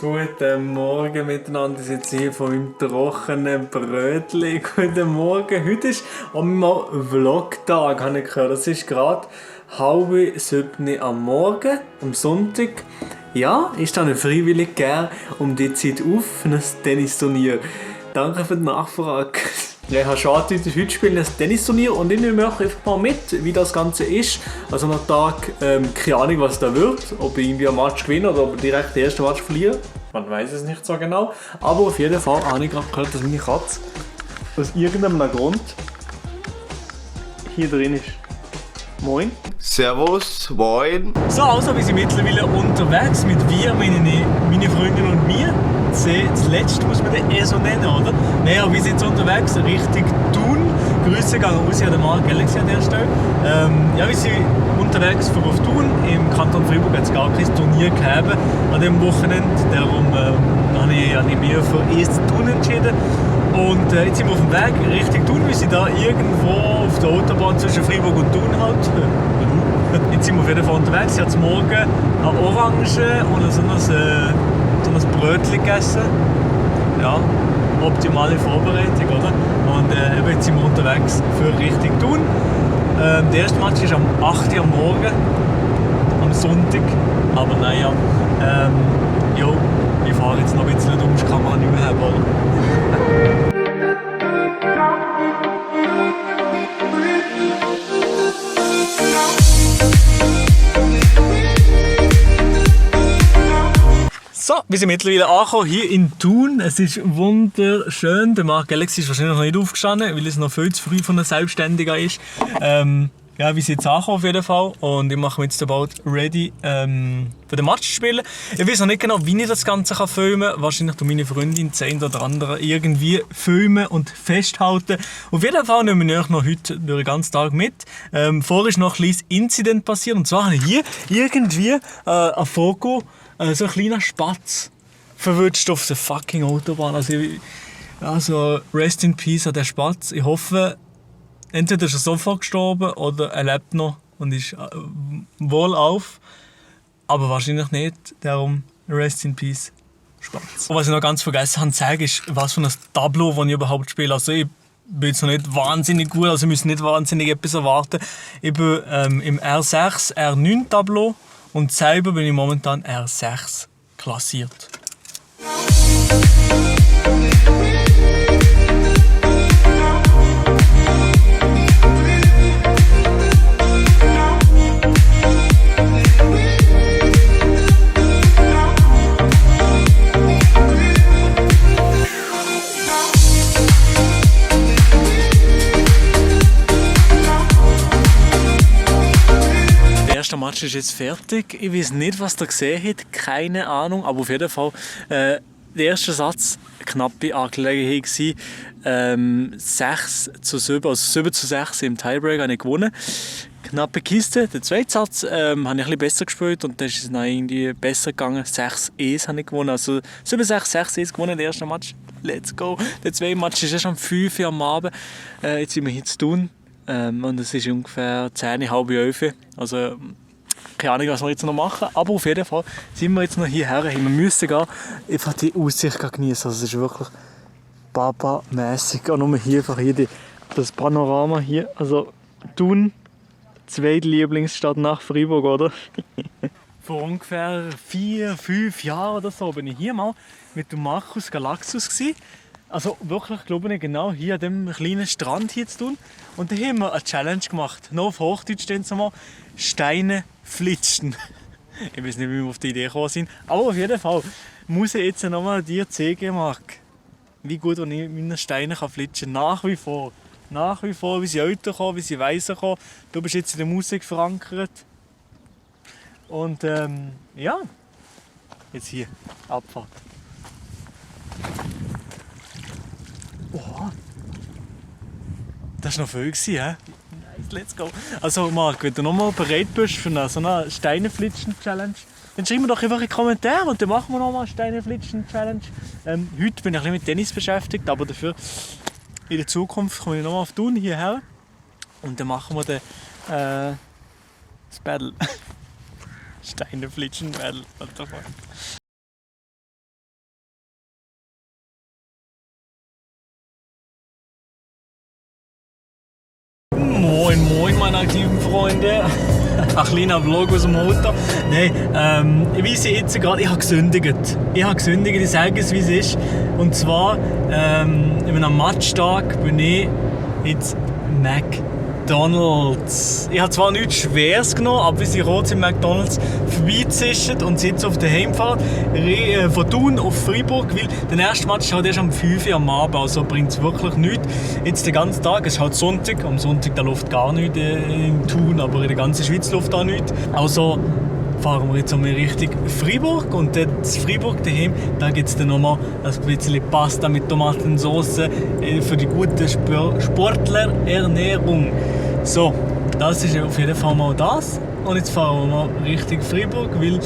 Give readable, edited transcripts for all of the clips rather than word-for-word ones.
Guten Morgen miteinander, ich sitze hier von meinem trockenen Brötchen. Guten Morgen, heute ist einmal Vlogtag, habe ich gehört. Es ist gerade 6:30 am Morgen, am Sonntag. Ja, ich stehe freiwillig gern um die Zeit auf für ein Tennisturnier. Danke für die Nachfrage. Ja, ich habe schon angedeutet, heute spielen wir ein Tennisturnier und ich nehme euch einfach mal mit, wie das Ganze ist. Also am Tag, keine Ahnung, was da wird, ob ich irgendwie einen Match gewinne oder ob ich direkt den ersten Match verliere. Man weiß es nicht so genau. Aber auf jeden Fall habe ich gerade gehört, dass meine Katze aus irgendeinem Grund hier drin ist. Moin. Servus, moin. So, also wir sind mittlerweile unterwegs mit wir, meine Freundin und mir. Das letzte muss man den so nennen, oder? Naja, wir sind jetzt unterwegs Richtung Thun. Grüße gehen raus an den Marc Galaxy an der Stelle. Ja, wir sind unterwegs für auf Thun. Im Kanton Freiburg hat es gar kein Turnier gegeben an diesem Wochenende. Darum habe ich mich für erst Thun entschieden. Und jetzt sind wir auf dem Weg Richtung Thun. Wir sind da irgendwo auf der Autobahn zwischen Freiburg und Thun halt. Jetzt sind wir auf jeden Fall unterwegs. Ich habe heute Morgen eine Orange und so ein Brötchen gegessen. Ja, optimale Vorbereitung, oder? Und jetzt sind wir unterwegs für Richtung Thun. Der erste Match ist am 8 Uhr am Morgen, am Sonntag. Aber naja, ich fahre jetzt noch ein bisschen dumm, ich kann man nicht mehr haben, oder? So, wir sind mittlerweile angekommen hier in Thun. Es ist wunderschön. Der Marc Galaxy ist wahrscheinlich noch nicht aufgestanden, weil es noch viel zu früh von einem Selbstständigen ist. Ja, wir sind jetzt angekommen auf jeden Fall und ich mache mich jetzt bald ready für den Match zu spielen. Ich weiß noch nicht genau, wie ich das Ganze filmen kann. Wahrscheinlich durch meine Freundin, das eine oder andere, irgendwie filmen und festhalten. Auf jeden Fall nehmen wir euch noch heute durch den ganzen Tag mit. Vorher ist noch ein kleines Incident passiert und zwar habe ich hier irgendwie ein Foto, so ein kleiner Spatz verwünscht auf der fucking Autobahn. Also rest in peace an den Spatz. Ich hoffe, entweder ist er sofort gestorben oder er lebt noch und ist wohlauf. Aber wahrscheinlich nicht. Darum rest in peace, Spatz. Und was ich noch ganz vergessen habe zu sagen, ist, was für ein Tableau, das ich überhaupt spiele. Also ich bin jetzt noch nicht wahnsinnig gut, also wir müssen nicht wahnsinnig etwas erwarten. Ich bin im R6, R9 Tableau. Und selber bin ich momentan R6 klassiert. Der Match ist jetzt fertig. Ich weiß nicht, was ihr gesehen habt, keine Ahnung, aber auf jeden Fall der erste Satz eine knappe Angelegenheit gewesen. 6:7, also 7:6 im Tiebreak habe ich gewonnen. Knappe Kiste. Der zweite Satz habe ich ein bisschen besser gespielt und dann ist es dann irgendwie besser gegangen. 6:1 habe ich gewonnen, also 7:6, 6:1 gewonnen, der erste Match. Let's go! Der zweite Match ist erst um 5 Uhr am Abend. Jetzt sind wir hier zu tun. Und es ist ungefähr 10, halb 11. Also keine Ahnung, was wir jetzt noch machen. Aber auf jeden Fall sind wir jetzt noch hierher. Wir müssen gehen, einfach die Aussicht genießen. Also es ist wirklich Baba-mässig. Auch nur hier, einfach hier das Panorama hier. Also Thun, zweite Lieblingsstadt nach Freiburg, oder? Vor ungefähr 4, 5 Jahren oder so bin ich hier mal mit dem Markus Galaxus gewesen. Also wirklich, glaube ich, genau hier an diesem kleinen Strand hier zu tun. Und da haben wir eine Challenge gemacht. Noch auf Hochdeutsch stehen sie mal. Steine flitschen. Ich weiß nicht, wie wir auf die Idee gekommen sind. Aber auf jeden Fall muss ich jetzt nochmal dir zeigen, Marc, wie gut ich mit meinen Steinen flitschen kann. Nach wie vor. Nach wie vor, wie sie älter kommen, wie sie weiser kommen. Du bist jetzt in der Musik verankert. Und ja, jetzt hier, Abfahrt. Oha. Das war noch viel, hä? Nice, let's go. Also Marc, wenn du nochmal bereit bist für so eine Steineflitschen-Challenge, dann schreib mir doch einfach einen Kommentar und dann machen wir nochmal eine Steineflitschen-Challenge. Heute bin ich ein bisschen mit Tennis beschäftigt, aber dafür in der Zukunft komme ich nochmal auf Thun hierher und dann machen wir das Battle. Steineflitschen-Battle, what the fuck. Moin, moin, meine aktiven Freunde. Ein kleiner Vlog aus dem Auto. Nein, wie ich jetzt gerade, ich habe gesündigt. Ich sage es, wie es ist. Und zwar, in einem Matchtag bin ich ins McDonald's. Ich habe zwar nichts Schweres genommen, aber wir sind kurz im McDonald's vorbeizischen und sitzen auf der Heimfahrt von Thun auf Freiburg, weil der erste Match ist halt erst um 5 Uhr am Abend, also bringt es wirklich nichts. Jetzt den ganzen Tag, es ist halt Sonntag, am Sonntag da läuft gar nichts in Thun, aber in der ganzen Schweiz läuft da nichts. Also fahren wir jetzt einmal Richtung Freiburg und dort in Freiburg daheim, da gibt es dann nochmal ein bisschen Pasta mit Tomatensauce für die gute Sportlerernährung. So, das ist auf jeden Fall mal das. Und jetzt fahren wir mal Richtung Freiburg, weil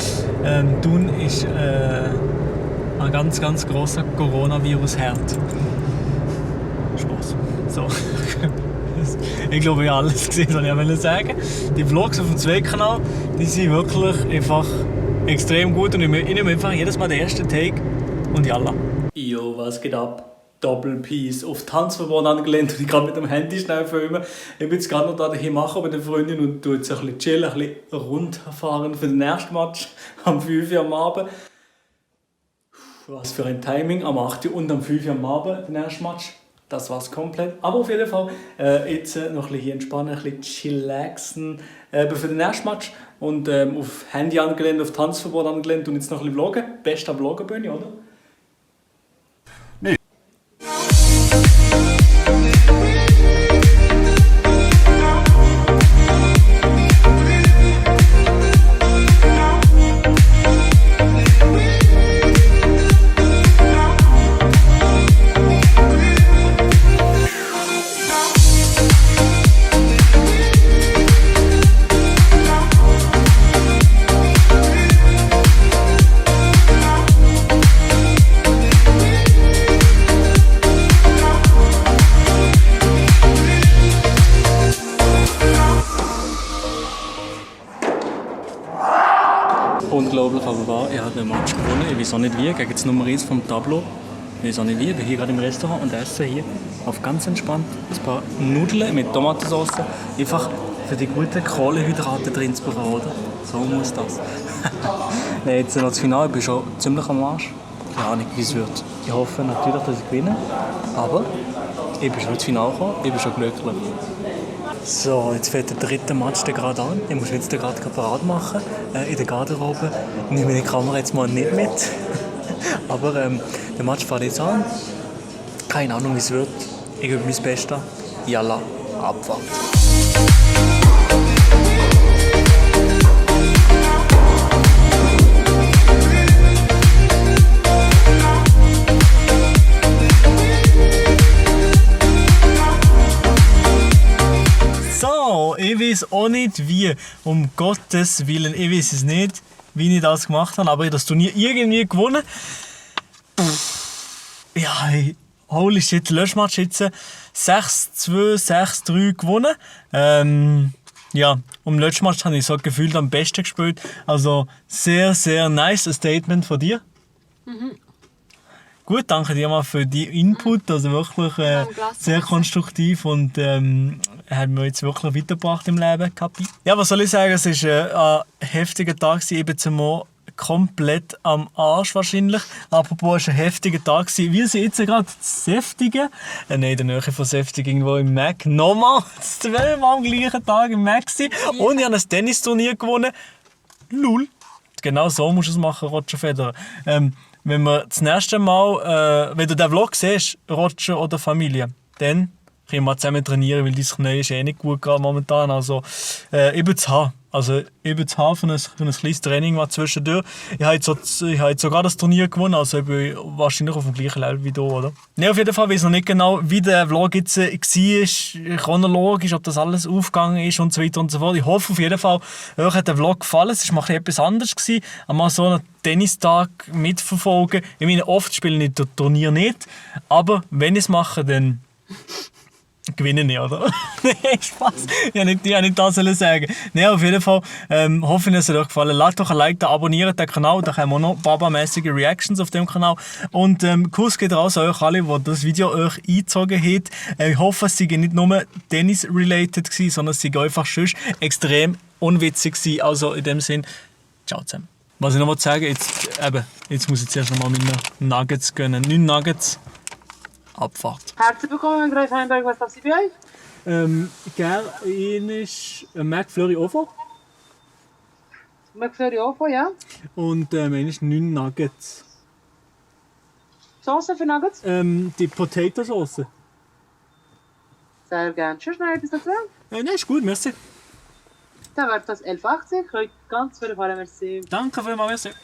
Thun ist ein ganz, ganz grosser Coronavirus-Herd. Spaß. So. Ich glaube, ich habe alles gesehen, was ich sagen wollte. Die Vlogs auf dem Zweck-Kanal, die sind wirklich einfach extrem gut und ich nehme einfach jedes Mal den ersten Take und jalla. Yo, was geht ab? Doppelpiece auf Tanzverbot angelehnt und ich kann mit dem Handy schnell filmen. Ich bin jetzt gerade noch da daheim machen bei der Freundin und tue jetzt ein bisschen chillen, ein bisschen runterfahren für den nächsten Match am 5 Uhr am Abend. Was für ein Timing, am 8 Uhr und am 5 Uhr am Abend, der nächste Match. Das war's komplett. Aber auf jeden Fall jetzt noch ein bisschen hier entspannen, ein bisschen chillaxen für den nächsten Match. Und auf Handy angelehnt, auf Tanzverbot angelehnt und jetzt noch ein bisschen vloggen. Bester Vlogger bin ich, oder? Nee. Unglaublich, aber wahr, ich habe den Match gewonnen. Ich weiß auch nicht wie, gegen das Nummer 1 vom Tableau. Ich weiß auch nicht wie, ich bin hier gerade im Restaurant und esse hier auf ganz entspannt ein paar Nudeln mit Tomatensauce. Einfach für die guten Kohlenhydrate drin zu bekommen, oder? So muss das. Nein, jetzt noch das Finale, ich bin schon ziemlich am Arsch. Keine Ahnung, wie es wird. Ich hoffe natürlich, dass ich gewinne, aber ich bin schon ins Finale gekommen, ich bin schon glücklich. So, jetzt fängt der dritte Match gerade an. Ich muss jetzt gerade parat machen in der Garderobe. Ich nehme die Kamera jetzt mal nicht mit. Aber der Match fängt jetzt an. Keine Ahnung, wie es wird. Ich gebe mein Bestes. Jalla, Abfahrt. Ich weiß auch nicht wie, um Gottes Willen, ich weiß es nicht, wie ich das gemacht habe, aber ich habe das Turnier irgendwie gewonnen. Ja, hey, holy shit, Löschmatch jetzt 6-2, 6-3 gewonnen. Ja, um Löschmatch habe ich so gefühlt am besten gespielt. Also sehr, sehr nice, ein Statement von dir. Mhm. Gut, danke dir mal für die Input, also wirklich sehr konstruktiv und hat mir jetzt wirklich weitergebracht im Leben. Kapi. Ja, was soll ich sagen, es war ein heftiger Tag, eben zumal komplett am Arsch wahrscheinlich. Apropos, es war ein heftiger Tag. Wir sind jetzt gerade Säftigen, in der Nähe von Säftigen, irgendwo im Mac. Nochmal, zweimal am gleichen Tag im Mac gewesen. Und ich habe ein Tennisturnier gewonnen. Lul. Genau so musst du es machen, Roger Federer. Wenn wir das nächste Mal, wenn du den Vlog siehst, Roger oder Familie, dann können wir zusammen trainieren, weil dein Knie ist nicht gut gerade momentan. Also über das Haar. Also über das Haar für ein kleines Training mal zwischendurch. Ich habe jetzt sogar das Turnier gewonnen, also ich bin wahrscheinlich auf dem gleichen Level wie du, oder? Ja, auf jeden Fall weiß ich noch nicht genau, wie der Vlog jetzt war, chronologisch, ob das alles aufgegangen ist und so weiter und so fort. Ich hoffe auf jeden Fall, euch hat der Vlog gefallen. Es war mal etwas anderes gewesen. Einmal so einen Tennistag mitverfolgen. Ich meine, oft spiele ich das Turnier nicht, aber wenn ich es mache, dann gewinnen nicht, oder? Nein, Spaß. Ich habe nicht das sagen. Nein, auf jeden Fall hoffe ich, dass es euch gefallen. Lasst doch ein Like da, abonniert den Kanal, da haben wir noch babamäßige Reactions auf dem Kanal. Und Kuss geht raus an euch alle, die das Video euch eingezogen hat. Ich hoffe, es sei nicht nur Tennis-related gewesen, sondern es sei einfach schon extrem unwitzig gewesen. Also in dem Sinn, ciao zusammen. Was ich noch sagen wollte, jetzt muss ich zuerst noch mal meine Nuggets gönnen. 9 Nuggets. Abfahrt. Herzlich willkommen in Greifheimberg. Was darf Sie bei euch? Gerne ist ein McFlurry Ovo McFlurry Ovo, ja. und ist 9 Nuggets. Soße für Nuggets? Die Potato Sauce. Sehr gerne. Tschüss, noch etwas dazu? Nein, ist gut, merci. Dann wird das 11,80. Ganz für den Fall, merci. Danke vielmals, merci.